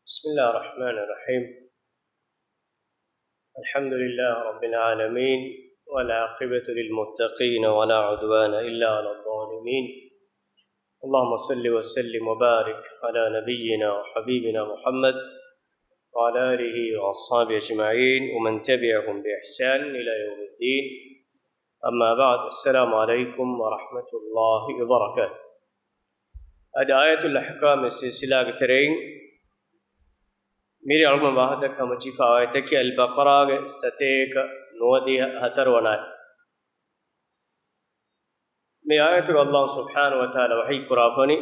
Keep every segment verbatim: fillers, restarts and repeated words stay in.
بسم الله الرحمن الرحيم. الحمد لله رب العالمين، والعاقبة للمتقين، ولا عدوان إلا على الظالمين. اللهم صل وسلم وبارك على نبينا وحبيبنا محمد وعلى آله وأصحابه أجمعين ومن تبعهم بإحسان إلى يوم الدين. أما بعد، السلام عليكم ورحمة الله وبركاته. އަދި އާޔަތުލް އަޙްކާމް ސިލްސިލާގެ ތެރެއިން މިރޭ އަޅުގަނޑު ވާހަކަ ދައްކަމުން ޖެހިފައިވާ އާޔަތަކީ އަލްބަޤަރާގެ ސަތޭކަ ނުވަދިހަ ހަތަރުވަނަ އާޔަތް. މި އާޔަތުގަ އައްލާހު ސުބްޙާނަހު ވަތަޢާލާ ވަޙީ ކުރާފަނީ،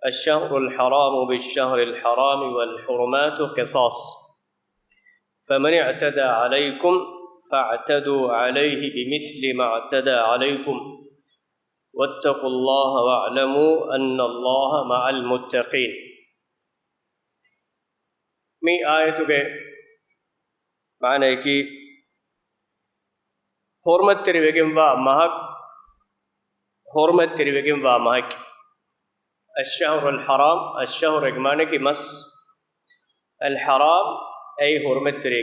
الشهر الحرام بالشهر الحرام والحرمات قصاص فمن اعتدى عليكم فاعتدوا عليه بمثل ما اعتدى عليكم واتقوا الله واعلموا أن الله مع المتقين. މި އާޔަތުގެ މާނަޔަކީ، ޙުރުމަތްތެރިވެގެންވާ މަހަކު، ޙުރުމަތްތެރިވެގެންވާ މަހަކީ. الشهر الحرام، الشهر އޭގެ މާނަޔަކީ މަސް، الحرام އެއީ ޙުރުމަތްތެރި.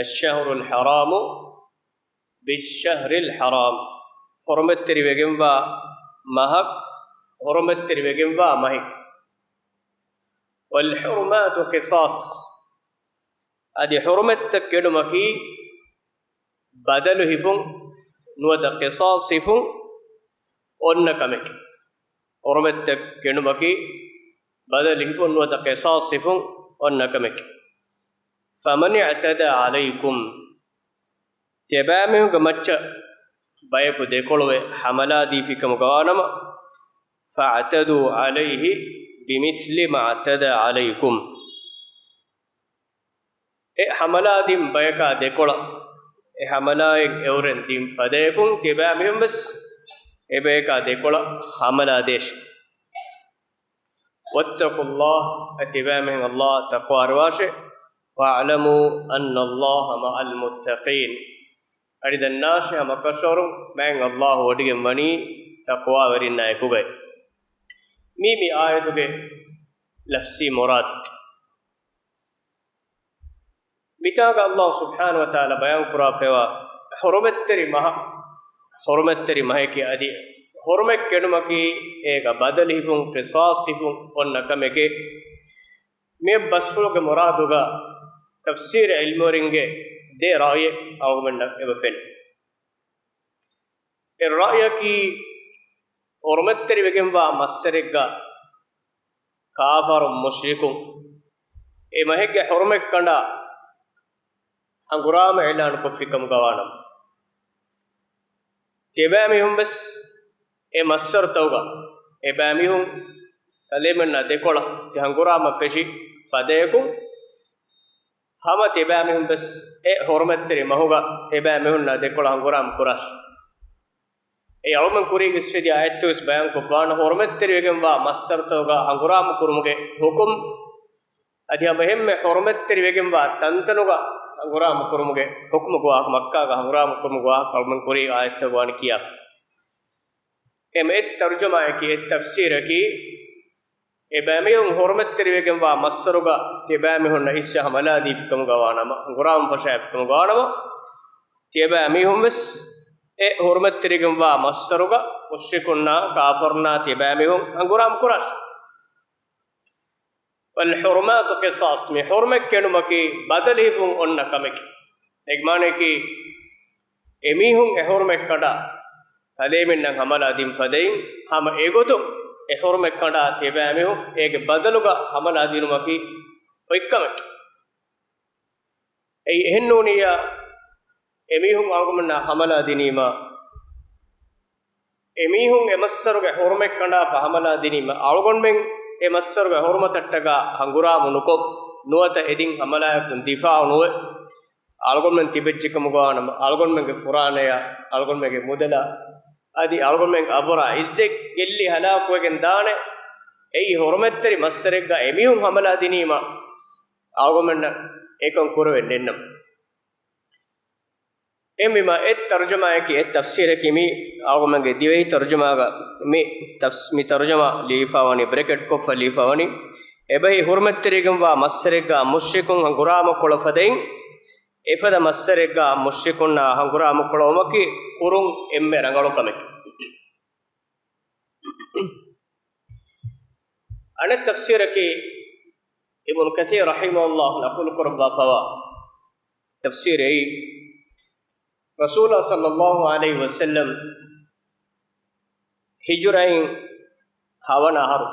الشهر الحرام بالشهر الحرام، ޙުރުމަތްތެރިވެގެންވާ މަހަކު، ޙުރުމަތްތެރިވެގެންވާ މަހެއް. والحرمات قصاص، އަދި ޙުރުމަތްތައް ކެނޑުމަކީ ބަދަލު ހިފުން ނުވަތަ ޤިޞާޞް ހިފުން އޮންނަ ކަމެކޭ. ޙުރުމަތްތައް ކެނޑުމަކީ ބަދަލު ހިފުން ނުވަތަ ޤިޞާޞް ހިފުން އޮންނަ ކަމެކޭ. فمن اعتدى عليكم، ތިޔަބައިމީހުންގެ މައްޗަށް ބަޔަކު ދެކޮޅުވެ ޙަމަލާ ދީފިކަމުގަވާނަމަ، فاعتدوا عليه بمثل ما اعتدى عليكم، އެ ޙަމަލާ ދިން ބަޔަކާ ދެކޮޅަށް އެ ޙަމަލާއިން އެއުރެން ދިން ފަދަޔަކުން ތިޔަބައިމީހުން ވެސް އެބަޔަކާ ދެކޮޅަށް ޙަމަލާ ދޭށި. واتقوا الله، އަދި ތިޔަބައިމީހުން އައްލާހަށް ތަޤްވާވެރިވާށޭ. واعلموا أن الله مع المتقين، އަދި ދަންނާށޭ ހަމަކަށަވަރުން މާތް އައްލާހު ވޮޑިގެން ވަނީ ތަޤްވާވެރިންނާ އެކުގައި. މީ މި އާޔަތުގެ ލަފްޒީ މުރާދު. މިތާގަ އައްލާހު ސުބްޙާނަހު ވަތަޢާލާ ބަޔާން ކުރާފައިވާ ޙުރުމަތްތެރި މަހަ، ޙުރުމަތްތެރި މަހަކީ އަދި ޙުރުމަތް ކެނޑުމަކީ އޭގަ ބަދަލު ހިފުން، ޤިޞާޞް ހިފުން އޮންނަ ކަމެކޭ. މި ބަސްފުޅުގެ މުރާދުގަ ތަފްސީރު ޢިލްމުވެރިންގެ ދެ ރައުޔެއް އަޅުގަނޑުމެންނަށް އެބަ ފެނޭ. އެއް ރައުޔަކީ، ޙުރުމަތްތެރިވެގެންވާ މައްސަރެއްގަ ކާފަރުން މުޝްރިކުން އެ މަހެއްގެ ޙުރުމަތް ކަނޑާ ހަނގުރާމަ އިޢުލާނު ކޮށްފިކަމުގަވާނަމަ، ތިޔަބައިމީހުން ވެސް އެ މައްސަރުތަކުގަ އެބައިމީހުން ކަލޭމެންނާ ދެކޮޅަށް ތި ހަނގުރާމަ ފެށި ފަދަޔަކުން، ހަމަ ތިބާމީހުން ވެސް އެ ޙުރުމަތްތެރި މަހުގަ ތިބާމީހުންނާ ދެކޮޅަށް ހަނގުރާމަ ކުރާށި. އެ އަޅުމެން ކުރީގެ އިސްވެދިޔާ އާޔަތުވެސް ބަޔާންކޮށްފާނަ، ޙުރުމަތްތެރިވެގެންވާ މައްސަރުތަކުގަ ހަނގުރާމަ ކުރުމުގެ ޙުކުމް، އަދި ހަމަ އެހެންމެ ޙުރުމަތްތެރިވެގެންވާ ތަންތަނުގަ ހަނގުރާމަ ކުރުމުގެ ޙުކުމުގެ ވާހަކަ، މައްކާގަ ހަނގުރާމަ ކުރުމުގެ ވާހަކަ އަޅުމެން ކުރީ އާޔަތުތަކުގަ ވަނީ ކިޔާފަ. އެ އެއް ތަރުޖަމާއަކީ، އެއް ތަފްސީރަކީ، އެބައިމީހުން ޙުރުމަތްތެރިވެގެންވާ މައްސަރުގަ ތިބާމީހުންނަށް އިސްވެ ހަމަލާ ދީފިކަމުގަ ވާނަމަ، ހަނގުރާމަ ފަށާފިކަމުގަ ވާނަމަ، ތިބާމީހުން ވެސް އެ ޙުރުމަތްތެރިވެގެންވާ މައްސަރުގަ މުޝްރިކުންނާ ކާފަރުންނާ ތިބާމީހުން ހަނގުރާމަ ކުރާށި. والحرمات قصاص، މި ޙުރުމަތް ކެނޑުމަކީ ބަދަލު ހިފުން އޮންނަ ކަމެކޭ. އޭގެ މާނައަކީ، އެމީހުން އެ ޙުރުމަތް ކަނޑާ ކަލޭމެންނަށް ހަމަލާ ދިން ފަދައިން، ހަމަ އެގޮތުން އެ ޙުރުމަތް ކަނޑާ ތިބާމީހުން އޭގެ ބަދަލުގަ ހަމަލާ ދިނުމަކީ އޮތް ކަމެކޭ. އެއީ އެހެން ނޫނިއްޔާ، އެމީހުން އަޅުގަނޑުމެންނާ ހަމަލާ ދިނީމަ، އެމީހުން އެ މައްސަރުގެ ޙުރުމަތް ކަނޑާފަ ހަމަލާ ދިނީމަ، އަޅުގަނޑުމެން އެ މައްސަރުގެ ޙުރުމަތަށްޓަކާ ހަނގުރާމަ ނުކޮށް، ނުވަތަ އެދިން ހަމަލާއަކުން ދިފާޢު ނުވެ، އަޅުގަނޑުމެން ތިބެއްޖެކަމުގަ ވާނަމަ، އަޅުގަނޑުމެންގެ ފުރާނަޔާ، އަޅުގަނޑުމެންގެ މުދަލާ، އަދި އަޅުގަނޑުމެންގެ އަބުރާ އިއްޒަތް ގެއްލި ހަލާކުވެގެން ދާނެ. އެއީ ޙުރުމަތްތެރި މައްސަރެއްގަ އެމީހުން ހަމަލާ ދިނީމަ، އަޅުގަނޑުމެންނަށް އެކަން ކުރެވެން ނެތްނަމަ. އެހެންވީމަ، އެއް ތަރުޖަމާއަކީ، އެއް ތަފްސީރަކީ މި އަޅުގަނޑުމެންގެ ދިވެހި ތަރުޖަމާގަ މި ތަފްސް-، މި ތަރުޖަމާ ލިޔެފަ ވަނީ، ބްރެކެޓް ކޮށްފަ ލިޔެފަ ވަނީ، އެބަހީ ޙުރުމަތްތެރިކަންވާ މައްސަރެއްގާ މުޝްރިކުން ހަނގުރާމަކޮޅު ފަދައިން، އެފަދަ މައްސަރެއްގާ މުޝްރިކުންނާ ހަނގުރާމަކޮޅު ވުމަކީ ކުރުން އެންމެ ރަނގަޅު ކަމެކެވެ. އަނެއް ތަފްސީރަކީ، އިބްނު ކަޘީރު ރަޙިމަހުﷲ ނަޤުލު ކުރައްވާފަވާ ތަފްސީރެއް. ރަސޫލާ ޞައްލައްލާހު ޢަލައިހި ވަސައްލަމް ހިޖުރައިން ހަވަނަ އަހަރު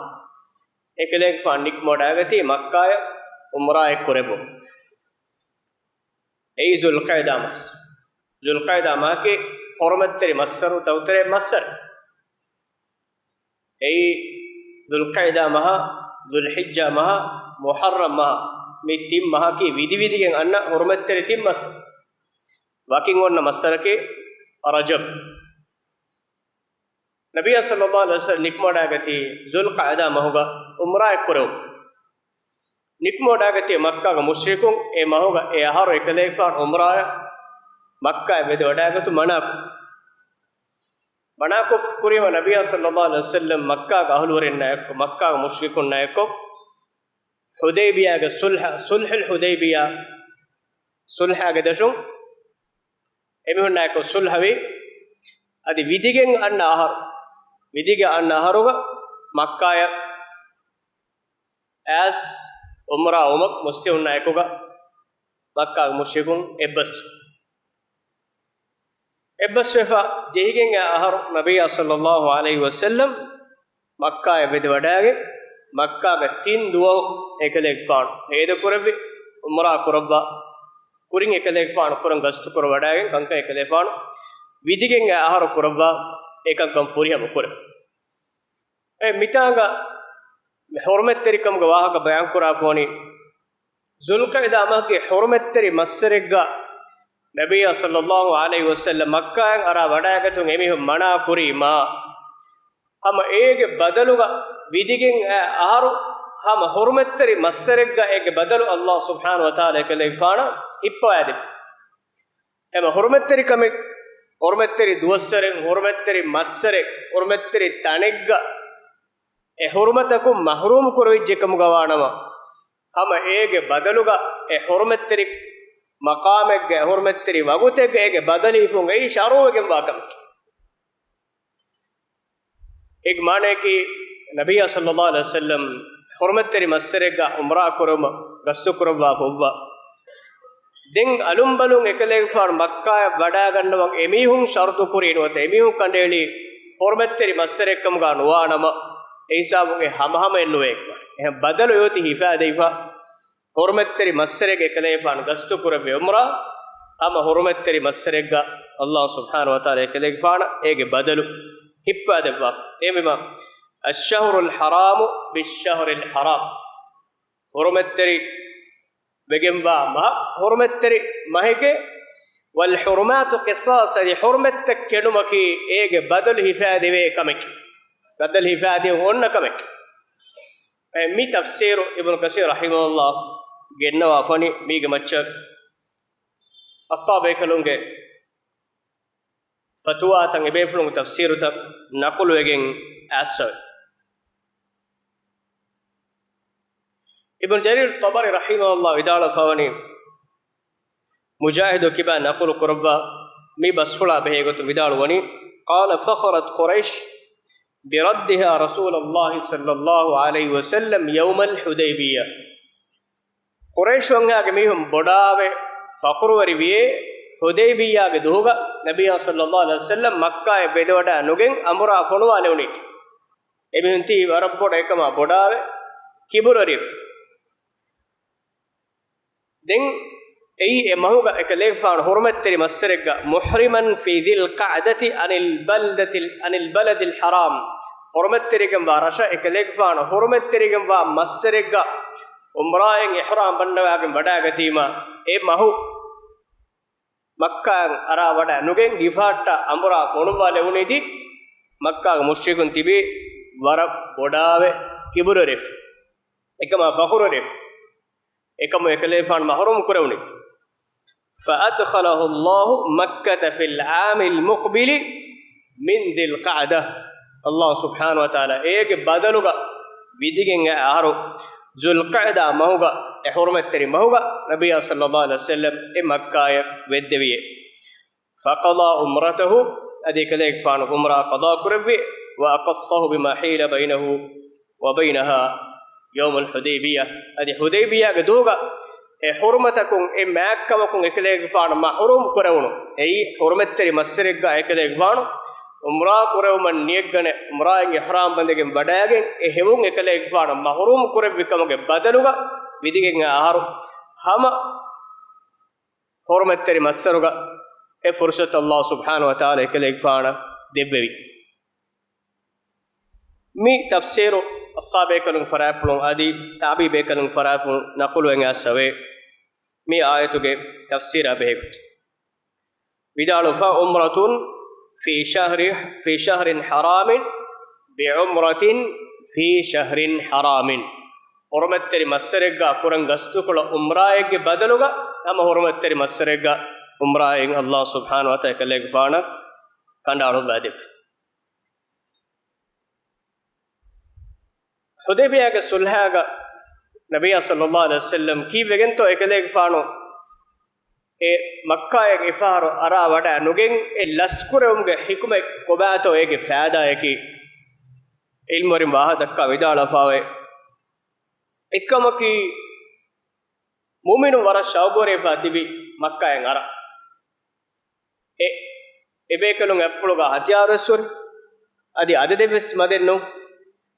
އެކަލޭގެފާނު ނިކުމެވަޑައިގަތީ މައްކާއަށް ޢުމްރާއެއް ކުރެއްވުމަށް. އެއީ ޛުލްޤަޢިދާ މަސް. ޛުލްޤަޢިދާ މަހަކީ ޙުރުމަތްތެރި މައްސަރު ތައުތެރޭ މައްސަރެއް. އެއީ ޛުލްޤަޢިދާ މަހަށް، ޛުލްޙިއްޖާ މަހަށް، މުޙައްރަމް މަހަށް، މި ތިން މަހަކީ ވިދިވިދިގެން އަންނަ ޙުރުމަތްތެރި ތިން މައްސަރު. ވަކިން އޮންނަ މައްސަރަކީ ރަޖަބް. ނަބިއްޔާ ޞައްލައްލާހު ޢަލައިހި ވަސައްލަމް ނިކުމެވަޑައިގަތީ ޛުލްޤަޢިދާ މަހުގަ ޢުމްރާއެއް ކުރެވުމަށް. ނިކުމެވަޑައިގަތީ މައްކާގެ މުޝްރިކުން އެ މަހުގަ އެ އަހަރު އެކަލޭގެފާނު ޢުމްރާއަށް މައްކާއަށް ވެދެވަޑައިގަތުން މަނާކޮށް. މަނާކޮށްފަ ކުރީމަ ނަބިއްޔާ ޞައްލައްލާހު ޢަލައިހި ވަސައްލަމް މައްކާގެ އަހުލުވެރިންނާ އެއްކޮށް، މައްކާގެ މުޝްރިކުންނާ އެއްކޮށް، ޙުދައިބިޔާގެ ޞުލްޙަ، ޞުލްޙުލް ޙުދައިބިޔާ، ޞުލްޙާގެ ދަށުން އެމީހުންނާއެކު ޞުލްޙަވި، އަދި ވިދިގެން އަންނަ އަހަރު، ވިދިގެން އަންނަ އަހަރުގަ މައްކާއަށް އައިސް ޢުމްރާ ވުމަށް މުސްލިމުންނާއެކުގަ މައްކާގެ މުޝްރިކުން އެއްބަސް، އެއްބަސްވެފަ ޖެހިގެން އައި އަހަރު ނަބިއްޔާ ޞައްލައްލާހު ޢަލައިހި ވަސައްލަމް މައްކާއަށް ވެދެވަޑައިގެން، މައްކާގަ ތިން ދުވަހު އެކަލޭގެފާނު ޤައިދު ކުރެއްވި، ޢުމްރާ ކުރައްވާ، ކުރިން އެކަލޭގެފާނު ކުރަން ގަސްތު ކުރައްވަޑައިގެން ކަންކަން އެކަލޭގެފާނު ވިދިގެން އައި އަހަރު ކުރައްވާ އެކަންކަން ފުރިހަމަ ކުރެވި. އެ މިތާނގަ ޙުރުމަތްތެރިކަމުގެ ވާހަކަ ބަޔާންކުރާފަ ވަނީ، ޛުލްޤަޢިދާ މަހުގެ ޙުރުމަތްތެރި މައްސަރެއްގަ ނަބިއްޔާ ޞައްލައްލާހު ޢަލައިހި ވަސައްލަމް މައްކާއިން އަރާ ވަޑައިގަތުން އެމީހުން މަނާ ކުރީމާ، ހަމަ އޭގެ ބަދަލުގަ ވިދިގެން އައި އަހަރު ހަމަ ޙުރުމަތްތެރި މައްސަރެއްގަ އޭގެ ބަދަލު ﷲ ސުބްޙާނަހޫ ވަތަޢާލާ އެކަލޭގެފާނަށް ހިއްޕަވައިދެއްވި. އެމަ ޙުރުމަތްތެރިކަމެއް، ޙުރުމަތްތެރި ދުވަސްވަރެއް، ޙުރުމަތްތެރި މައްސަރެއް، ޙުރުމަތްތެރި ތަނެއްގަ އެ ޙުރުމަތަކުން މަޙްރޫމް ކުރެވިއްޖެ ކަމުގަ ވާނަމަ، ހަމަ އޭގެ ބަދަލުގަ އެ ޙުރުމަތްތެރި މަޤާމެއްގަ، އެ ޙުރުމަތްތެރި ވަގުތެއްގަ އޭގެ ބަދަލު ހިފުން އެއީ ޝަރުޢުވެގެންވާ ކަމެކޭ. އޭގެ މާނައަކީ، ނަބިއްޔާ ޞައްލައްލާހު ޢަލައިހި ވަސައްލަމް ޙުރުމަތްތެރި މައްސަރެއްގަ ޢުމްރާ ކުރުމަށް ގަސްތު ކުރައްވާފަ އޮއްވާ. ދެން އަލުން ބަލުން އެކަލޭގެފާނު މައްކާއަށް ވަޑައިގަންނަވަން އެމީހުން ޝަރުޠު ކުރީ ނުވަތަ އެމީހުން ކަނޑައެޅީ ޙުރުމަތްތެރި މައްސަރެއްކަމުގަ ނުވާނަމަ، އެ ހިސާބުން އެ ހަމަހަމައެއް ނުވޭ. އެހެން ބަދަލު އޮތީ ހިފައިދެވިފަ. ޙުރުމަތްތެރި މައްސަރެއްގަ އެކަލޭގެފާނު ގަސްތު ކުރެއްވި ޢުމްރާ، ހަމަ ޙުރުމަތްތެރި މައްސަރެއްގަ ﷲ ސުބްޙާނަހޫ ވަތަޢާލާ އެކަލޭގެފާނަށް އޭގެ ބަދަލު ހިއްޕަވައިދެއްވާ. އެހެންވީމަ، الشهر الحرام بالشهر الحرام، ޙުރުމަތްތެރި ވެގެންވާ މަހަށް ޙުރުމަތްތެރި މަހެކޭ، والحرمات قصاص، އަދި ޙުރުމަތްތައް ކެނޑުމަކީ އޭގެ ބަދަލު ހިފައިދެވޭ ކަމެކޭ. ބަދަލު ހިފައިދެވި އޮންނަ ކަމެކޭ. އެ މި ތަފްސީރު އިބްނު ކަސީރު ރަޙިމަހުﷲ ގެންނަވާފަނި މީގެ މައްޗަށް އަޞްޙާބޭކަލުންގެ ފަތުވާތައް، އެބޭފުޅުންގެ ތަފްސީރުތައް ނަޤުލުވެގެން އައިއްސަވެ. އިބްނު ޖަރީރު ޠަބަރީ ރަޙިމަހުﷲ ވިދާޅުވެފަވަނީ، މުޖާހިދު ކިބާ ނަޤުލު ކުރައްވާ މި ބަސްފުޅާ ބެހޭގޮތުން ވިދާޅުވަނީ، قال فخرت قريش بردها رسول الله صلى الله عليه وسلم يوم الحديبية. ޤުރައިޝް ވަންހާގެ މީހުން ބޮޑާވެ ފަޚުރުވެރިވިޔޭ، ޙުދައިބިއްޔާގެ ދުހުގަ ނަބިއްޔާ ޞައްލައްލާހު ޢަލައިހި ވަސައްލަމް މައްކާއަށް ވެދެވަޑައި ނުގެން އަނބުރާ ފޮނުވާލެވުނީތީ. އެމީހުން ތީ ވަރަށް ބޮޑަށް އެކަމާ ބޮޑާވެ ކިބުރުވެރިވެފަ. ދެން އެއީ އެ މަހުގަ އެކަލޭގެފާނު ޙުރުމަތްތެރި މައްސަރެއްގަ، محرما في ذي القعدة عن البلدة، عن البلد الحرام، ޙުރުމަތްތެރިގެންވާ ރަށަށް އެކަލޭގެފާނު ޙުރުމަތްތެރިގެންވާ މައްސަރެއްގަ ޢުމްރާއިން އިޙްރާމް ބަންނަވާގެން ވަޑައިގަތީމަ، އެ މަހު މައްކާއަށް އަރާ ވަޑައި ނުގެން ހިފަހައްޓާ އަނބުރާ ފޮނުއްވާލެވުނީތީ، މައްކާގެ މުޝްރިކުން ތިބީ ވަރަށް ބޮޑާވެ ކިބުރުވެރިވެފަ. އެކަމާ ފަޚުރުވެރިވެފަ. އެކަމު އެކަލޭގެފާނު މަޙްރޫމް ކުރެވުނީ. فأدخله الله مكة في العام المقبل من ذي القعدة. ﷲ ސުބްޙާނަހޫ ވަތަޢާލާ އޭގެ ބަދަލުގަ ވިދިގެން އައި އަހަރު ޒުލްޤަޢިދާ މަހުގަ، އެ ޙުރުމަތްތެރި މަހުގަ ނަބިއްޔާ ޞައްލައްލާހު ޢަލައިހި ވަސައްލަމް އެ މައްކާޔަށް ވެއްދެވިއޭ. ފަޤަޟާ ޢުމްރަތަހު، އަދި އެކަލޭގެފާނު ޢުމްރާ ޤަޟާ ކުރެއްވި، ވައަޚައްޞަހު ބިމާ ޙީލަ ބައިނަހު ވަބައިނަހާ ޔައުމުލް ޙުދައިބިއްޔާ، އަދި ޙުދައިބިއްޔާގެ ދުވަހުގަ އެ ޙުރުމަތަކުން އެ މާތްކަމަކުން އެކަލޭގެފާނު މަޙްރޫމް ކުރެވުނު. އެއީ ޙުރުމަތްތެރި މައްސަރެއްގަ އެކަލޭގެފާނު ޢުމްރާ ކުރެވުމަށް ނިޔަތްގަނެ، ޢުމްރާއިން އިޙްރާމް ބަނދެގެން ވަޑައިގެން އެ ހެވުން އެކަލޭގެފާނު މަޙްރޫމް ކުރެއްވި ކަމުގެ ބަދަލުގަ ވިދިގެން އަހަރު ހަމަ ޙުރުމަތްތެރި މައްސަރުގަ އެ ފުރުޞަތު ﷲ ސުބްޙާނަހޫ ވަތަޢާލާ އެކަލޭގެފާނަށް ދެއްވެވި. މި ތަފްސީރު އައްސާ ބޭކަލުން ފަރާތްޕުޅުން އަދި ތާބިޢީ ބޭކަލުން ފަރާތްޕުޅުން ނަޤުލުވެން އައިސްފަވޭ. މި އާޔަތުގެ ތަފްސީރާ ބެހޭގޮތުން ވިދާޅުވި، فعمرة في شهر، في شهر حرام بعمرة في شهر حرام. ޙުރުމަތްތެރި މައްސަރެއްގަ ކުރަން ގަސްތުކޮޅަށް ޢުމްރާއެއްގެ ބަދަލުގަ ހަމަ ޙުރުމަތްތެރި މައްސަރެއްގަ ޢުމްރާއިން ﷲ ސުބްޙާނަހޫ ވަތަޢާލާ އެކަލޭގެފާނަށް ކަނޑައަޅުއްވާދެއްވި. ޙުދައިބިއްޔާގެ ޞުލްޙާގަ ނަބިއްޔާ ޞައްލައްލާހު ޢަލައިހި ވަސައްލަމް ކީއްވެގެންތޯ އެކަލޭގެފާނު އެ މައްކާޔަށް އެފަހަރު އަރާ ވަޑައި ނުގެން އެ ލަސްކުރެވުމުގެ ޙިކުމަތް ކޮބާތޯ އޭގެ ފައިދާއަކީ؟ ޢިލްމުވެރިން ވާހަކަ ދައްކާ ވިދާޅުވެފައިވޭ. އެއްކަމަކީ، މުއުމިނުން ވަރަށް ޝައުގުވެރިވެފަ ތިބި މައްކާޔަށް އަރާ. އެ، އެބޭކަލުން އަތްޕުޅުގަ ހަތިޔާރުވެސް ހުރި. އަދި އަދަދެއްވެސް މަދެއް ނޫން.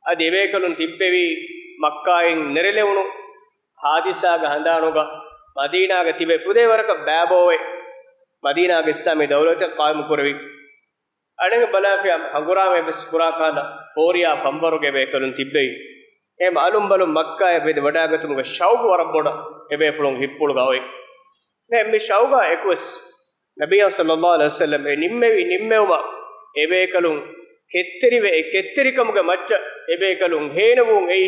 އަދި އެބޭކަލުން ތިއްބެވީ މައްކާއިން ނެރެލެވުނު ހާދިސާގެ ހަނދާނުގަ، މަދީނާގަ ތިބެ ފުދޭވަރަކަށް ބައިބޯވެ، މަދީނާގަ އިސްލާމީ ދައުލަތެއް ޤާއިމު ކުރެވި. އަނެއް ބަލާފިޔާ ހަނގުރާމައެއްވެސް ކުރާ ކަހަލަ ފޯރިޔާ ފަންވަރުގެ ބޭކަލުން ތިއްބެވި. އެހެން އަލުން ބަލުން މައްކާޔަށް ވެދި ވަޑައިގަތުމުގެ ޝައުގު ވަރަށް ބޮޑަށް އެބޭފުޅުން ހިތްޕުޅުގަ އޮތް. ދެން މި ޝައުގާ އެކުވެސް ނަބިއްޔާ ޞައްލައްލާހު ޢަލައިހި ވަސައްލަމް އެ ނިންމެވި ނިންމެވުމަށް އެބޭކަލުން ކެތްތެރިވެ، އެ ކެތްތެރިކަމުގެ މައްޗަށް އެބޭކަލުން ހޭނެވުން އެއީ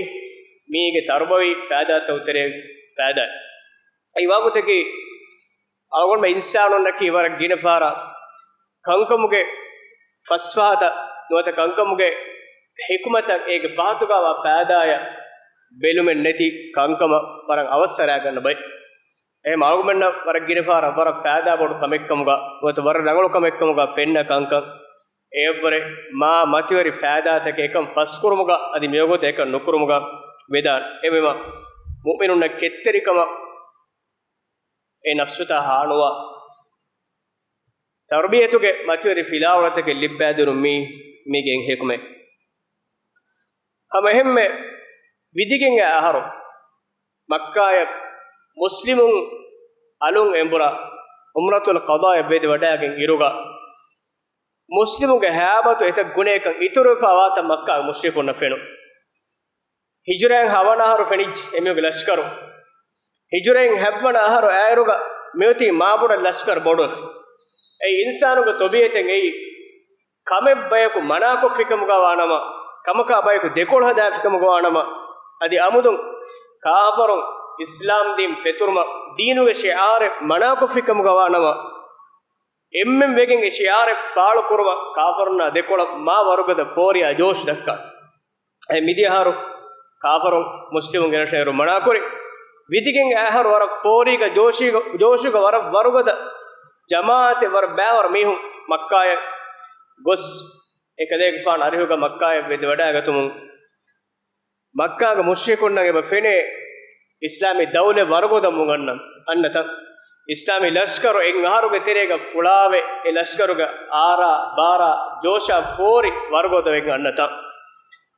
މީގެ ތަރުބަވީ ފައިދާތައް ތެރޭ ފައިދާ. އެއީ ވާގޮތަކީ، އަޅުގަނޑުމެން އިންސާނުންނަކީ ވަރަށް ގިނަ ފަހަރަށް ކަންކަމުގެ ފަސްފަހަތައް ނުވަތަ ކަންކަމުގެ ޙިކުމަތަށް އޭގެ ފަހަތުގަވާ ފައިދާއަށް ބެލުމެއް ނެތި ކަންކަމަށް ވަރަށް އަވަސް އަރާގަންނަ ބައެއް. އެހެން އަޅުގަނޑަށް ވަރަށް ގިނަ ފަހަރަށް ވަރަށް ފައިދާ ބޮޑު ކަމެއްކަމުގަ ނުވަތަ ވަރަށް ރަނގަޅު ކަމެއްކަމުގަ ފެންނަ ކަންކަން އެއަށްވުރެ މާ މަތިވެރި ފައިދާތަކެއް އެކަން ފަސްކުރުމުގަ އަދި މިވަގުތު އެކަން ނުކުރުމުގަ ވެދާނެ. އެހެންވީމަ މުއުމިނުންނަށް ކެތްތެރިކަމަށް އެ ނަފްސުތައް ހާނުވާ ތަރުބިޔަތުގެ މަތިވެރި ފިލާވަޅުތަކެއް ލިއްބައިދިނުން މީ، މީގެ އެއް ޙިކުމަތް. ހަމަ އެހެންމެ ވިދިގެން އައި އަހަރު މައްކާޔަށް މުސްލިމުން އަލުން އެނބުރާ ޢުމްރަތުލް ޤަޟާއަށް ވެދި ވަޑައިގެން އިރުގަ، މުސްލިމުންގެ ހައިބަތު އެތައް ގުނައަކަށް އިތުރުވެފަ ވާތަން މައްކާގެ މުޝްރިކުންނަށް ފެނުނު. ހިޖުރައިން ހަވަނަ އަހަރު ފެނިއްޖެ އެމީހުންގެ ލަޝްކަރު. ހިޖުރައިން ހަތްވަނަ އަހަރު އައިރުގަ މިއޮތީ މާބޮޑަށް ލަޝްކަރު ބޮޑުވެފަ. އެއީ އިންސާނުގެ ތޮބިއަތެއް އެއީ، ކަމެއް ބަޔަކު މަނާކޮށްފިކަމުގަ ވާނަމަ، ކަމަކާ ބަޔަކު ދެކޮޅު ހަދާފިކަމުގަ ވާނަމަ، އަދި އަމުދުން ކާފަރުން އިސްލާމް ދީން ފެތުރުމަށް ދީނުގެ ޝިޢާރެއް މަނާކޮށްފިކަމުގަ ވާނަމަ، އެންމެން ވެގެން އެ ޝިޢާރެއް ފާޅުކުރުމަށް ކާފަރުންނާ ދެކޮޅަށް މާ ވަރުގަދަ ފޯރިޔާ ޖޯޝް ދައްކާ. އެ މިދިޔަ އަހަރު ކާފަރުން މުސްލިމުންގެ ރަށަށް އޭރު މަނާކުރި. ވިދިގެން އައި އަހަރު ވަރަށް ފޯރީގަ ޖޯޝީގަ، ޖޯޝުގަ ވަރަށް ވަރުގަދަ ޖަމާޢަތެއް ވަރަށް ބައިވަރު މީހުން މައްކާޔަށް ގޮސް، އެކަލޭގެފާނު އަރިހުގަ މައްކާޔަށް ވެދި ވަޑައިގަތުމުން މައްކާގެ މުޝްރިކުންނަށް އެބަ ފެނޭ އިސްލާމީ ދައުލަތް ވަރުގަދަ މުގަންނަން އަންނަ ތަން. އިސްލާމީ ލަޝްކަރު އެއް އަހަރުގެ ތެރޭގަ ފުޅާވެ، އެ ލަޝްކަރުގެ އާރާ ބާރާ ޖޯޝާ ފޯރި ވަރުގަދަ ވެގެން އަންނަ ތަން.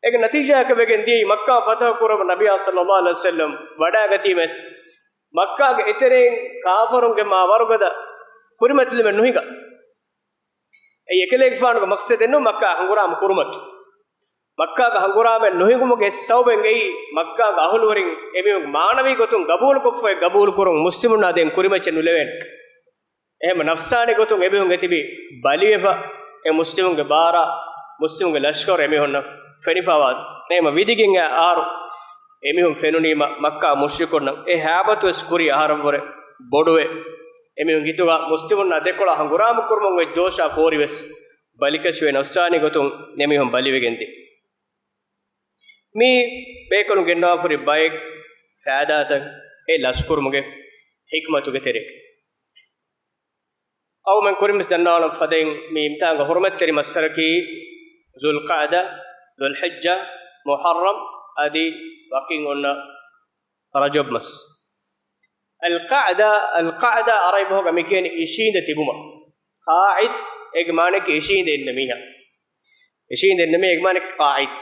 އޭގެ ނަތީޖާއަކަށް ވެގެން ދިޔައީ މައްކާ ފަތަޙު ކުރުމަށް ނަބިއްޔާ ޞައްލައްލާހު ޢަލައިހި ވަސައްލަމް ވަޑައިގަތީމެސް، މައްކާގެ އެތެރެއިން ކާފަރުންގެ މާ ވަރުގަދަ ކުރިމަތިލުމެއް ނުހިނގާ. އެއީ އެކަލޭގެފާނުގެ މަޤްޞަދެއް ނޫން މައްކާ ހަނގުރާމަ ކުރުމަކީ. މައްކާގެ ހަނގުރާމައެއް ނުހިނގުމުގެ ސަބަބެއް އެއީ، މައްކާގެ އަހުލުވެރިން އެމީހުން މާނަވީ ގޮތުން ގަބޫލުކޮށްފައި ގަބޫލުކުރުން މުސްލިމުންނާ ދެން ކުރިމައްޗަށް ނުލެވޭނެ. އެހެން ނަފްސާނީ ގޮތުން އެމީހުން އެތިބި ބަލިވެފަ، އެ މުސްލިމުންގެ ބާރާ، މުސްލިމުންގެ ލަޝްކަރު އެމީހުންނަށް ފެނިފަވާ. އެހެން ވިދިގެން އައި އަހަރު އެމީހުން ފެނުނީމަ، މައްކާ މުޝްރިކުންނަށް އެ ހައިބަތުވެސް ކުރީ އަހަރަށްވުރެ ބޮޑުވެ. އެމީހުން ހިތުގަ މުސްލިމުންނާ ދެކޮޅަށް ހަނގުރާމަ ކުރުމުން އޮތް ޖޯޝާ ފޯރިވެސް ބަލިކަށިވެ ނަފްސާނީ ގޮތުން އެމީހުން ބަލިވެގެންދި. މީ ބޭކަލުން ގެންނަވާފަ ހުރި ބައެއް ފައިދާތައް އެ ލަސްކުރުމުގެ ޙިކްމަތުގެ ތެރޭގަ. އައުމެން ކުރިންވެސް ދަންނަވާނަން ފަދައިން، މި އިމްތިހާންގެ ހުރުމަތްތެރި މައްސަރަކީ ޒުލްޤަޢިދާ، ޛުލްޙިއްޖާ، މުޙައްރަމް އަދި ވަކިން އޮންނަ ރަޖަބް މަސް. އަލްޤަޢިދާ، އަލްޤަޢިދާ އަރަބި ބަހުގަ މިކިޔަނީ އިށީނދެ ތިބުމަށް. ޤާޢިދް އޭގެ މާނައަކީ އިށީނދެ އިންނަ މީހާ. އިށީނދެ އިންނަ މީހާ އޭގެ މާނައަކީ ޤާޢިދް.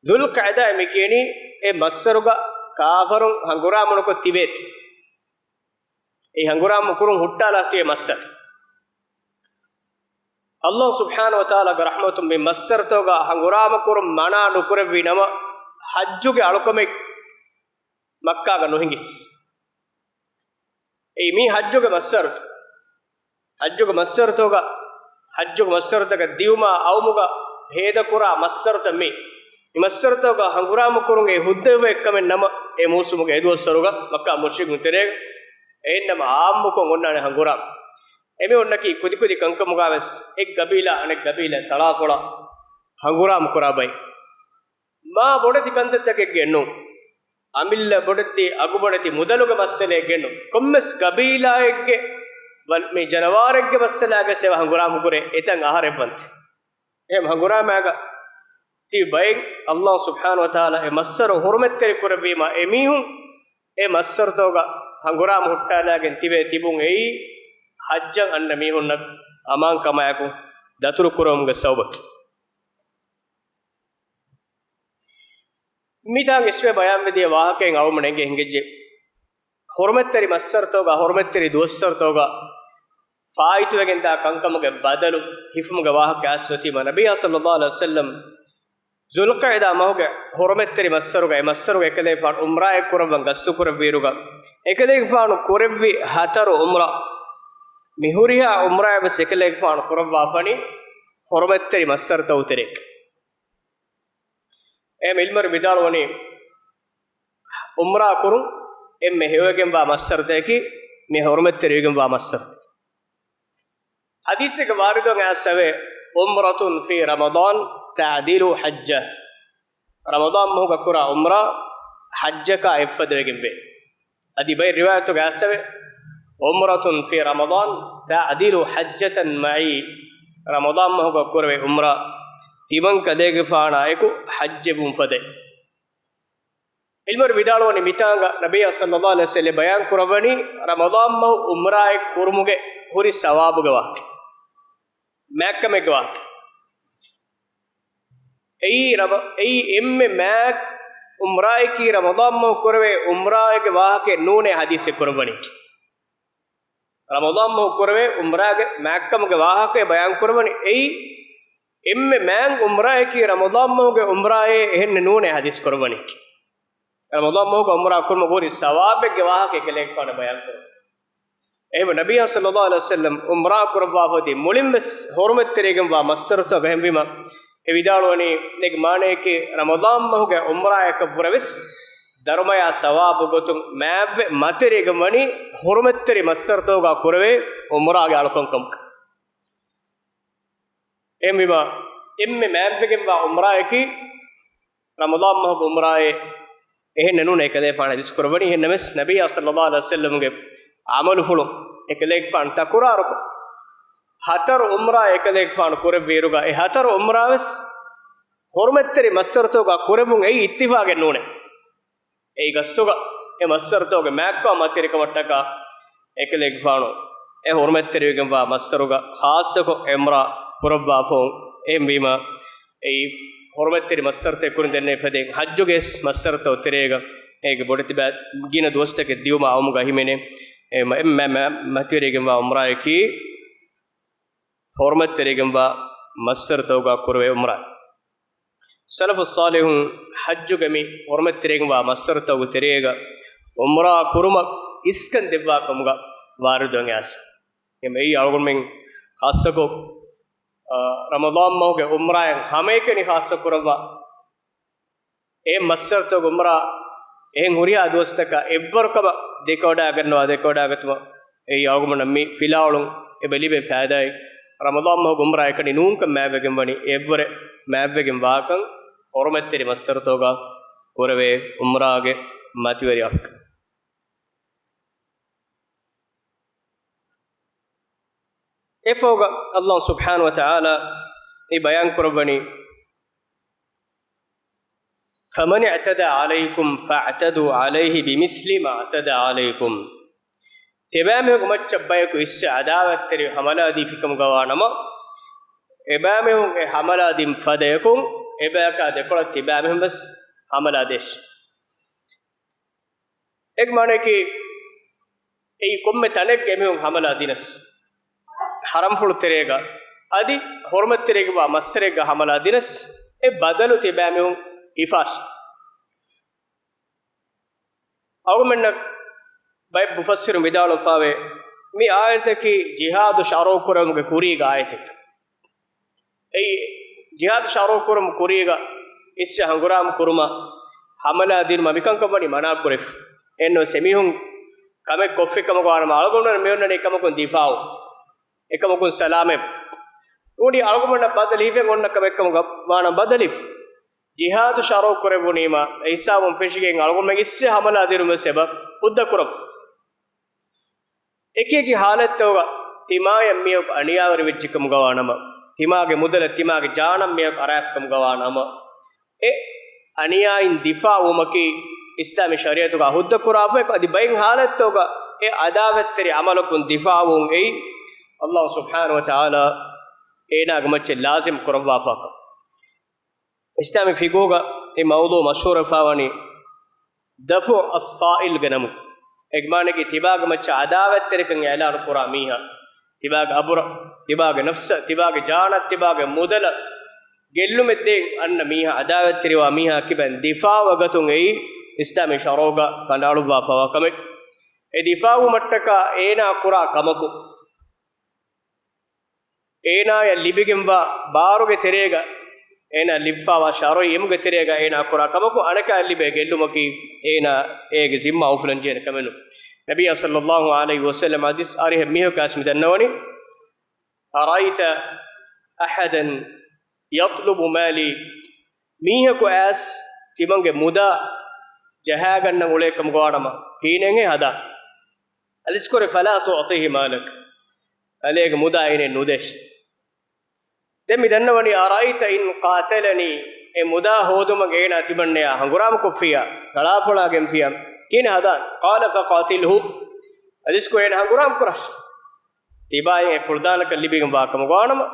ޛުލްޤަޢިދާ މިކިޔަނީ އެ މައްސަރުގަ ކާފަރުން ހަނގުރާމަ ނުކޮށް ތިބޭތި. އެ ހަނގުރާމަ ކުރުން ހުއްޓާލާ ތިބޭ މައްސަރު. އައްލާހު ސުބްޙާނަހު ވަތަޢާލާގެ ރަޙްމަތުން މި މައްސަރުތަކުގަ ހަނގުރާމަ ކުރުން މަނާ ނުކުރެއްވި ނަމަ، ޙައްޖުގެ އަޅުކަމެއް މައްކާގަ ނުހިނގިސް. އެއީ މީ ޙައްޖުގެ މައްސަރު. ޙައްޖުގެ މައްސަރުތަކުގަ، ޙައްޖުގެ މައްސަރުތަކަށް ދިޔުމާ އައުމުގަ ހޭދަކުރާ މައްސަރުތައް މީ. މި މައްސަރުތަކުގަ ހަނގުރާމަ ކުރުން އެ ހުއްދަވެ އެއްކަމެއް ނަމަ، އެ މޫސުމުގެ އެ ދުވަސްވަރުގަ މައްކާ މުޝްރިކުން ތެރޭގަ އެހެންނަމަ އާއްމުކޮށް އޮންނާނެ ހަނގުރާމަ. އެމީހުންނަކީ ކުދިކުދި ކަންކަމުގަވެސް އެއް ގަބީލާ އަނެއް ގަބީލާ ތަޅާފޮޅާ ހަނގުރާމަ ކުރާ ބައެއް. މާ ބޮޑެތި ކަންތައްތަކެއްގެ ނޫން. އަމިއްލަ ބޮޑެތި، އަގު ބޮޑެތި، މުދަލުގެ މައްސަލައެއްގެ ނޫން. ކޮންމެސް ގަބީލާއެއްގެ ވަ-، މި ޖަނަވާރެއްގެ މައްސަލާގެ ސެވަ ހަނގުރާމަ ކުރޭ އެތަން އަހަރެއް ވަންތި. އެހެން ހަނގުރާމައިގަ ތިބި ބައެއް އައްލާހު ސުބްޙާނަހު ވަތަޢާލާ އެ މައްސަރު ހުރުމަތްތެރި ކުރެއްވީމާ، އެމީހުން އެ މައްސަރުތަކުގަ ހަނގުރާމަ ހުއްޓާލާގެން ތިބޭ ތިބުން އެއީ ޙައްޖަށް އަންނަ މީހުންނަށް އަމާންކަމާއެކު ދަތުރު ކުރުމުގެ ސަބަބަކީ. މިތާނގެ އިސްވެ ބަޔާންވެދިޔަ ވާހަކައިން އައުމުން އެނގޭ ހިނގައްޖެ. ހުރުމަތްތެރި މައްސަރުތަކުގަ، ހުރުމަތްތެރި ދުވަސްވަރުތަކުގަ ފާއިތުވެގެންދާ ކަންކަމުގެ ބަދަލު ހިފުމުގެ ވާހަކަ އައިސް އޮތީމަ، ނަބިއްޔާ ޞައްލައްލާހު ޢަލައިހި ވަސައްލަމް ޛުލްޤަޢިދާ މަހުގެ ހުރުމަތްތެރި މައްސަރުގަ، އެ މައްސަރުގަ އެކަލޭގެފާނު ޢުމްރާއެއް ކުރައްވަން ގަސްތު ކުރެއްވިއިރުގަ، އެކަލޭގެފާނު ކުރެއްވި ހަތަރު ޢުމްރާ، މި ހުރިހާ ޢުމްރާއެއް ވެސް އެކަލޭގެފާނު ކުރައްވާފަނީ ހުރުމަތްތެރި މައްސަރުތަކުގެ ތެރޭގަ. އެހެން ޢިލްމުވެރިން ވިދާޅުވަނީ، ޢުމްރާ ކުރުން އެންމެ ހެޔޮވެގެންވާ މައްސަރުތަކަކީ މި ހުރުމަތްތެރިވެގެންވާ މައްސަރުތަކަކީ. ޙަދީޘެއްގެ ވާރިދުވެގެން އައިސް އެވޭ، "عمرة في رمضان تعدل حجة." ރަމަޟާން މަހުގަ ކުރާ ޢުމްރާ ޙައްޖަކާ އެއްފަދަވެގެންވޭ. އަދި ބައެއް ރިވާޔަތުގަ އައިސް އެވޭ، "عمرة في رمضان تعدل حجة معي." ރަމަޟާން މަހުގަ ކުރެވޭ ޢުމްރާ ތިމަން ކަލޭގެފާނާ އެކު ޙައްޖެއް ވުން ފަދައިން. ޢިލްމުވެރިން ވިދާޅުވަނީ މިތާނގަ ނަބިއްޔާ ޞައްލައްލާހު ޢަލައިހި ވަސައްލަމް ބަޔާން ކުރައްވަނީ ރަމަޟާން މަހު ޢުމްރާއެއް ކުރުމުގެ ހުރި ސަވާބުގެ ވާހަކަ. މާތްކަމެއްގެ ވާހަކަ. އެއީ ރަމަ-، އެއީ އެންމެ މާތް ޢުމްރާއަކީ ރަމަޟާން މަހު ކުރެވޭ ޢުމްރާއެއްގެ ވާހަކައެއް ނޫނޭ ޙަދީޘެއް ކުރައްވަނީ. ރަމަޟާން މަހު ކުރެވޭ ޢުމްރާގެ މާތްކަމުގެ ވާހަކައެއް ބަޔާން ކުރައްވަނީ އެއީ އެންމެ މާތް ޢުމްރާއަކީ ރަމަޟާން މަހުގެ ޢުމްރާއޭ އެހެންނެއް ނޫނޭ ޙަދީޘް ކުރައްވަނީ. ރަމަޟާން މަހުގަ ޢުމްރާ ކުރުމުގެ ހުރި ސަވާބެއްގެ ވާހަކަ އެކަލޭގެފާނު ބަޔާން ކުރައްވަނީ. އެހެންވެ، ނަބިއްޔާ ޞައްލައްލާހު ޢަލައިހި ވަސައްލަމް ޢުމްރާ ކުރައްވާފަ އޮތީ މުޅިން ވެސް ޙުރުމަތްތެރިވެގެންވާ މައްސަރުތައް އެހެންވީމަ، އެ ވިދާޅުވަނީ، އޭގެ މާނައަކީ ރަމަޟާން މަހުގެ ޢުމްރާއަކަށްވުރެ ވެސް ދަރުމަޔާ ސަވާބު ގޮތުން މާތްވެ މަތިވެރިވެގެން ވަނީ ޙުރުމަތްތެރި މައްސަރުތަކުގަ ކުރެވޭ ޢުމްރާގެ އަޅުކަންކަމަކަށް. އެހެންވީމަ، އެންމެ މާތްވެގެންވާ ޢުމްރާއަކީ ރަމަޟާން މަހުގެ ޢުމްރާއޭ އެހެންނެއް ނޫނޭ އެކަލޭގެފާނު ޙަދީޘް ކުރައްވަނީ. އެހެންނަމަވެސް، ނަބިއްޔާ ޞައްލައްލާހު ޢަލައިހި ވަސައްލަމްގެ ޢަމަލުފުޅު އެކަލޭގެފާނު ތަކުރާރުކޮށް، ހަތަރު ޢުމްރާ އެކަލޭގެފާނު ކުރެއްވިއިރުގަ، އެ ހަތަރު ޢުމްރާވެސް ޙުރުމަތްތެރި މައްސަރުތަކުގަ ކުރެވުން އެއީ އިއްތިފާޤެއް ނޫނޭ. އެއީ ގަސްތުގަ އެ މައްސަރުތަކުގެ މާތްކަމާ މަތިވެރިކަމަށްޓަކާ އެކަލޭގެފާނު އެ ޙުރުމަތްތެރިވެގެންވާ މައްސަރުގަ ޚާއްޞަކޮށް ޢުމްރާ ކުރައްވާފަ. އެހެންވީމަ، އެއީ ޙުރުމަތްތެރި މައްސަރުތައް ކުރިން ދެންނެވި ފަދައިން ޙައްޖުގެ ވެސް މައްސަރުތައް ތެރޭގަ އޭގެ ބޮޑެތި ބައި ގިނަ ދުވަސްތަކެއް ދިޔުމާ އައުމުގަ އެހީމެނޭ، އެ މަ-، އެ މަ-، މަ-، މަތިވެރިވެގެންވާ ޢުމްރާއަކީ ޙުރުމަތްތެރިވެގެންވާ މައްސަރުތަކުގަ ކުރެވޭ ޢުމްރާ. ސަލަފުއް ޞާލިޙުން ޙައްޖުގެ މި ޙުރުމަތްތެރިވެގެންވާ މައްސަރުތަކުގެ ތެރޭގަ ޢުމްރާ ކުރުމަށް އިސްކަން ދެއްވާ ކަމުގަ ވާރިދުވެގެން އައިސް. އެމަ އެއީ އަޅުގަނޑުމެން ޚާއްޞަކޮށް، އާ، ރަމަޟާން މަހުގެ ޢުމްރާއަށް ހަމައެކަނި ޚާއްޞަ ކުރައްވާ އެ މައްސަރުތަކުގެ ޢުމްރާ އެހެން ހުރިހާ ދުވަސްތަކަށް އެއްވަރު ކަމަށް ދެކެވަޑައިގަންނަވާ، ދެކެވަޑައިގަތުމަށް އެއީ އަޅުގަނޑަށް މި ފިލާވަޅުން އެބަ ލިބޭ ފައިދާއެއް. ރަމަޟާން މަހުގެ ޢުމްރާ އެކަނި ނޫންކަން މާތްވެގެން ވަނީ އެއްވަރެއް މާތްވެގެން ވާކަން ޙުރުމަތްތެރި މައްސަރުތަކުގަ ކުރެވޭ ޢުމްރާގެ މަތިވެރި ވަރަކަށް. އެފަހުގަ ﷲ ސުބްޙާނަހޫ ވަތަޢާލާ މި ބަޔާން ކުރައްވަނީ، فمن اعتدى عليكم فاعتدوا عليه بمثل ما اعتدى عليكم. ތިބާމީހުންގެ މައްޗަށް ބަޔަކު އިސްވެ ޢަދާވަތްތެރި ޙަމަލާ ދީފިކަމުގަ ވާނަމަ، އެބާމީހުން އެ ޙަމަލާ ދިން ފަދަޔަކުން އެބަޔަކާ ދެކޮޅަށް ތިބާމީހުން ވެސް ޙަމަލާ ދޭށި. އޭގެ މާނައަކީ، އެއީ ކޮންމެ ތަނެއްގަ އެމީހުން ޙަމަލާ ދިނަސް، ޙަރަމްފުޅު ތެރޭގަ އަދި ޙުރުމަތްތެރިއެއްގަ ވާ މައްސަރެއްގަ ޙަމަލާ ދިނަސް، އެ ބަދަލު ތިބާމީހުން ހިފާށި. އަޅުގަނޑުމެންނަށް ބައެއް މުފައްސިރުން ވިދާޅުވެފައިވޭ، މި އާޔަތަކީ ޖިހާދު ޝަރުޢު ކުރެވުމުގެ ކުރީގެ އާޔަތެއް. އެއީ، ޖިހާދު ޝަރުޢު ކުރުމު ކުރީގަ އިސްވެ ހަނގުރާމަ ކުރުމަށް ޙަމަލާ ދިނުމަށް މިކަންކަން ވަނީ މަނާ ކުރެފަ. އެހެންނަމަވެސް އެމީހުން ކަމެއް ކޮށްފި ކަމަކު ވާނަމަ އަޅުގަނޑުމެން މި އޮންނަނީ އެކަމަކުން ދިފާޢު، އެކަމަކުން ސަލާމަތް. ނޫނީ އަޅުގަނޑަށް ބަދަލު ހިފެން އޮންނަ ކަމެއް ކަމަކަށް ވާނަމަ ބަދަލު ހިފަ. ޖިހާދު ޝަރުޢު ކުރެއްވުނީމަ އެ ހިސާބުން ފެށިގެން އަޅުގަނޑުމެން އިސްވެ ޙަމަލާ ދިނުމަށް އެބަ ހުއްދަ ކުރަމު. އެކި އެކި ޙާލަތްތަކުގަ ތިމާޔަށް މީހަކު އަނިޔާވެރި ވެއްޖެ ކަމުގަ ވާނަމަ، ތިމާގެ މުދަލަށް ތިމާގެ ޖާނަށް މީހަކު އަރާފި ކަމުގަ ވާނަމަ، އެ އަނިޔާއިން ދިފާޢުވުމަކީ އިސްލާމީ ޝަރީޢަތުގަ ހުއްދަ ކުރާފައެއް. އަދި ބައެއް ޙާލަތްތަކުގަ އެ ޢަދާވަތްތެރި ޢަމަލަކުން ދިފާޢުވުން އެއީ ﷲ ސުބްޙާނަހޫ ވަތަޢާލާ އޭނާގެ މައްޗަށް ލާޒިމް ކުރައްވާފަ ކަމެއް. އިސްލާމީ ފިޤުހުގަ އެ މައުޟޫޢު މަޝްހޫރުވެފައިވަނީ ދަފުޢު އައްސާއިލްގެ ނަމުން. އޭގެ މާނައަކީ ތިބާގެ މައްޗަށް ޢަދާވަތްތެރިކަން އިޢުލާނު ކުރާ މީހާ، ތިބާގެ އަބުރަށް، ތިބާގެ ނަފްސަށް، ތިބާގެ ޖާނަށް، ތިބާގެ މުދަލަށް ގެއްލުމެއް ދޭން އަންނަ މީހާ، ޢަދާވަތްތެރިވާ މީހާ ކިބައިން ދިފާޢުވެގަތުން އެއީ އިސްލާމީ ޝަރުޢުގަ ކަނޑައަޅުއްވާފައިވާ ކަމެއް. އެ ދިފާޢުވުމަށްޓަކާ އޭނާ ކުރާ ކަމަކު، އޭނާޔަށް ލިބިގެންވާ ބާރުގެ ތެރޭގަ އޭނާ ލިބިފައިވާ ޝަރުޢީ އިލްމުގެ ތެރޭގަ އޭނާ ކުރާ ކަމަކު އަނެކާޔަށް ލިބޭ ގެއްލުމަކީ އޭނާ އޭގެ ޒިންމާ އުފުލަންޖެހޭނެ ކަމެއް ނޫން. ނަބިއްޔާ ޞައްލައްލާހު ޢަލައިހި ވަސައްލަމަ ޙަދީޘް އަރިހަށް މީހަކު އައިސް މި ދަންނަވަނީ، أرأيت أحدا يطلب مالي، މީހަކު އައިސް ތިމަންގެ މުދާ ޖަހާގަންނަން އުޅޭ ކަމުގަ ވާނަމަ ކިހިނެއްހޭ ހަދާން؟ ޙަދީޘް ކުރެ، فلا تعطه مالك، އަލޭގެ މުދާ އޭނައަށް ނުދޭށި. ދެން މި ދަންނަވަނީ، أرأيت إن قاتلني، އެ މުދާ ހޯދުމަށް އޭނާ ތިމަންނަޔާ ހަނގުރާމަ ކޮށްފިއްޔާ، ތަޅާފޮޅާގެންފިއްޔާ، ކިހިނެއް ހަދާން؟ قال فقاتله، ޙަދީޘް ކުރެ، އޭނަ ހަނގުރާމަ ކުރާށި. ތިބާއިން އެ ކުޅަދާނަކަން ލިބިގެން ވާ ކަމުގަ ވާނަމަ،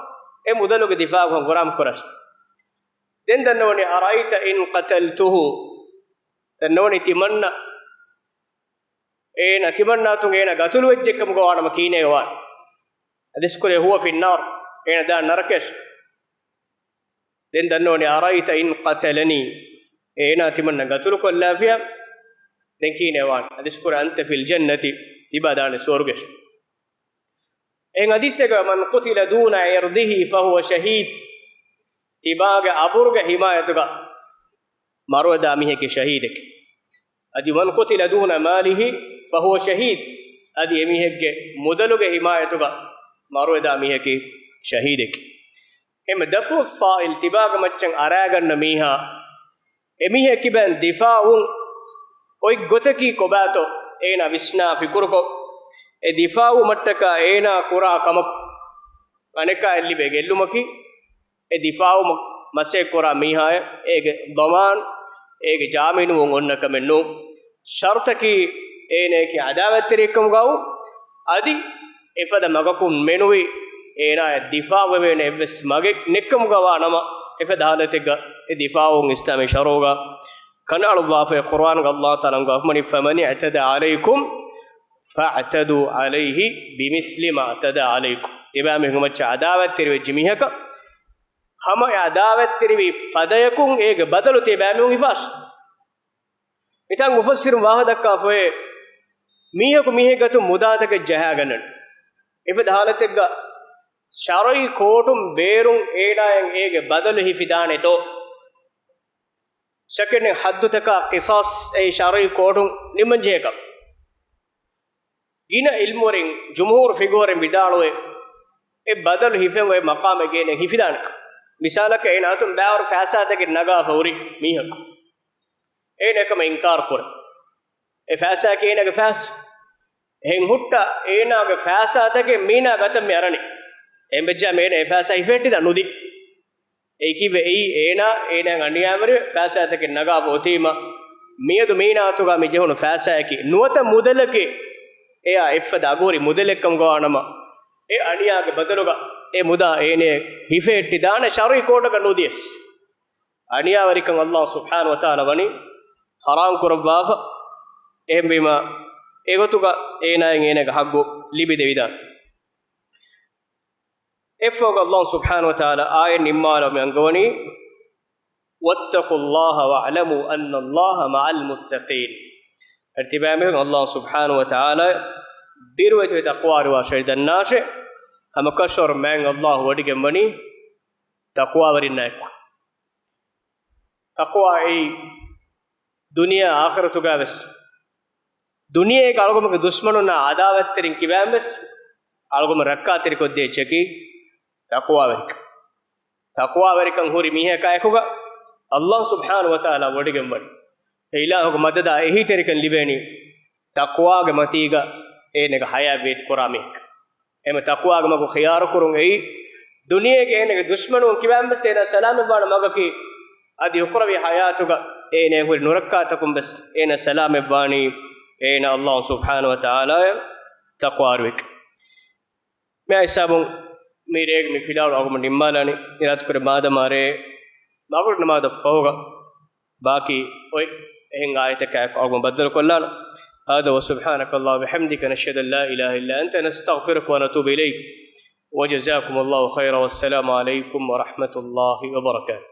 އެ މުދަލުގެ ދިފާޢު ހަނގުރާމަ ކުރާށި. ދެން ދަންނަވަނީ، أرأيت إن قتلته، ދަންނަވަނީ ތިމަންނަ، އޭނަ ތިމަންނާތުން އޭނަ ގަތުލުވެއްޖެ ކަމުގަ ވާނަމަ ކިހިނެއް ވާން؟ ޙަދީޘް ކުރެ، هو في النار، އޭނަ ދާން ނަރަކަޔަށް. ދެން ދަންނަވަނީ، أرأيت إن قتلني، އޭނާ ތިމަންނަ ގަތުލު ކޮށްލާފިޔާ، ދެން ކިހިނެއް ވާން؟ ޙަދީޘް ކުރެ، أنت في الجنة، ތިބާ ދާނެ ސުވަރުގެ. އެހެން ޙަދީޘެއްގަ، من قتل دون عرضه فهو شهيد، ތިބާގެ އަބުރުގެ ޙިމާޔަތުގަ މަރުވެދާ މީހަކީ ޝަހީދެކޭ. އަދި من قتل دون ماله فهو شهيد، އަދި އެމީހެއްގެ މުދަލުގެ ޙިމާޔަތުގަ މަރުވެދާ މީހަކީ ޝަހީދެކޭ. އެހެން دفع السائل، ތިބާގެ މައްޗަށް އަރާގަންނަ މީހާ، އެމީހެއް ކިބައިން ދިފާޢުވުން އޮތް ގޮތަކީ ކޮބާތޯ އޭނާ ވިސްނާ ފިކުރުކޮށް، އެ ދިފާޢުވުމަށްޓަކާ އޭނާ ކުރާ ކަމަކު އަނެކާއަށް ލިބޭ ގެއްލުމަކީ، އެ ދިފާޢު މަ-، މަސައްކަތް ކުރާ މީހާއަށް އޭގެ ޟަމާން، އޭގެ ޖާމިނުވުން އޮންނަ ކަމެއް ނޫން. ޝަރުޠަކީ އޭނައަކީ ޢަދާވަތްތެރިއެއްކަމުގައު، އަދި އެފަދަ މަގަކުން މެނުވީ އޭނާއަށް ދިފާޢުވެވޭނެ އެއްވެސް މަގެއް ނެއްކަމުގަ ވާ ނަމަ، އެފަދަ ޙާލަތެއްގަ އެ ދިފާޢުވުން އިސްލާމީ ޝަރުޢުގަ ކަނޑައަޅުއްވާފައި. ޤުރުއާނުގަ ﷲ ތަޢާލާ އަންގަވާފައިވަނީ، فمن اعتدى عليكم فاعتدوا عليه بمثل ما اعتدى عليكم. ތިބާމީހުންގެ މައްޗަށް ޢަދާވަތްތެރިވެއްޖެ މީހަކަށް ހަމަ އެ ޢަދާވަތްތެރިވި ފަދަޔަކުން އޭގެ ބަދަލު ތިބާމީހުން ހިފާށި. މިތާނގަ މުފައްސިރުން ވާހަކަ ދައްކާފައި، މީހަކު މީހެއްގެ އަތުން މުދާތަކެއް ޖަހާގަންނަން. އެފަދަ ޙާލަތެއްގަ ޝަރުޢީ ކޯޓުން ބޭރުން އޭނާއަށް އޭގެ ބަދަލު ހިފިދާނެތޯ؟ ޝައްކެއް ނެތް ޙައްދުތަކާ ޤިޞާޞް އެއީ ޝަރުޢީ ކޯޓުން ނިންމަންޖެހޭކަން. ގިނަ ޢިލްމުވެރިން، ޖުމްހޫރު ފިޤުހުވެރިން ވިދާޅުވޭ، އެ ބަދަލު ހިފެން އޮތް މަޤާމެއް ގޭނެ ހިފިދާނެކަން. މިސާލަކަށް އޭނާ އަތުން ބައިވަރު ފައިސާތަކެއް ނަގާފަ ހުރި މީހަކު އޭނަ އެކަމަށް އިންކާރު ކުރޭ. އެ ފައިސާއަކީ އޭނާގެ ފައިސާ. އެހެން ހުއްޓާ އޭނާގެ ފައިސާތަކެއް މީނާގެ އަތަށް މި އަރަނީ. އެހެން ވެއްޖާމަ އޭނާ އެ ފައިސާ ހިފެހެއްޓިދާން ނުދީ. އެއީ ކީއްވެ؟ އެއީ އޭނާ، އޭނާ އަނިޔާވެރި ފައިސާތަކެއް ނަގާފަ އޮތީމަ، މިއަދު މީނާ އަތުގަ މި ޖެހުނު ފައިސާއަކީ ނުވަތަ މުދަލެކޭ، އެޔާ އެއްފަދަ އަގުހުރި މުދަލެއްކަމުގަ ވާނަމަ، އެ އަނިޔާގެ ބަދަލުގަ އެ މުދާ އޭނައަށް ހިފެހެއްޓިދާނެ ޝަރުޢީ ކޯޓަކަށް ނުދިޔަސް. އަނިޔާވެރިކަން އައްލާހު ސުބްޙާނަހު ވަތަޢާލާ ވަނީ ޙަރާމް ކުރައްވާފަ. އެހެންވީމަ، އެގޮތުގަ އޭނާއަށް އޭނާގެ ޙައްޤު ލިބިދެވިދާނެ. އެއަށްފަހުގަ އައްލާހު ސުބްޙާނަހު ވަތަޢާލާ އާޔަތް ނިންމާލަމުން އަންގަވަނީ، وَاتَّقُوا اللَّهَ وَاعْلَمُوا أَنَّ اللَّهَ مَعَ الْمُتَّقِينَ. އަދި ތިބާމީހުން އައްލާހު ސުބްޙާނަހު ވަތަޢާލާ ބިރުވެތިވެ ތަޤްވާވެރިވާށޭ، ދަންނާށޭ، ހަމަކަށަވަރުން މާތް އައްލާހު ވޮޑިގެންވަނީ ތަޤްވާވެރިންނާއެކު. ތަޤްވާ އެއީ ދުނިޔެ އާޚިރަތުގަވެސް، ދުނިޔޭގެ އަޅުގަނޑުގެ ދުޝްމަނުންނާ އަދާވަތްތެރިން ކިބައިންވެސް އަޅުގަނޑު ރައްކާތެރިކޮށްދޭ އެއްޗަކީ ތަޤްވާވެރިކަން. ތަޤްވާވެރިކަން ހުރި މީހަކާއެކުގަ އައްލާހު ސުބްޙާނަހު ވަތަޢާލާ ވޮޑިގެންވަނީ. އެ އިލާހުގެ މަދަދާ އެހީތެރިކަން ލިބޭނީ ތަޤްވާގެ މަތީގަ އޭނަގެ ޙަޔާތް ވޭތުކުރާ މީހަކަށް. އެމަ ތަޤްވާގެ މަގު ޚިޔާރުކުރުން އެއީ، ދުނިޔޭގެ އޭނަގެ ދުޝްމަނުން ކިބައިންވެސް އޭނާ ސަލާމަތްވާނެ މަގަކީ، އަދި އުޚްރަވީ ޙަޔާތުގަ އޭނާ ހުރި ނުރައްކާތަކުންވެސް އޭނާ ސަލާމަތްވާނީ އޭނާ އައްލާހު ސުބްޙާނަހު ވަތަޢާލާއަށް ތަޤްވާވެރިވެގެން. މި ހިސާބުން މި ރޭގެ މި ފިލާވަޅު އަޅުގަނޑު ނިންމާލާނީ. އިރާދަކުރޭ މާދަމާ ރޭ މަޣްރިބް ނަމާދަށް ފަހުގަ ބާކީ އޮތް އެހެން އާޔަތަކާއެކު އަޅުގަނޑު ބައްދަލުކޮށްލާނަން. هذا وسبحانك اللهم وبحمدك، نشهد أن لا إله إلا أنت، نستغفرك ونتوب إليك. وجزاكم الله خيرا، والسلام عليكم ورحمة الله وبركاته.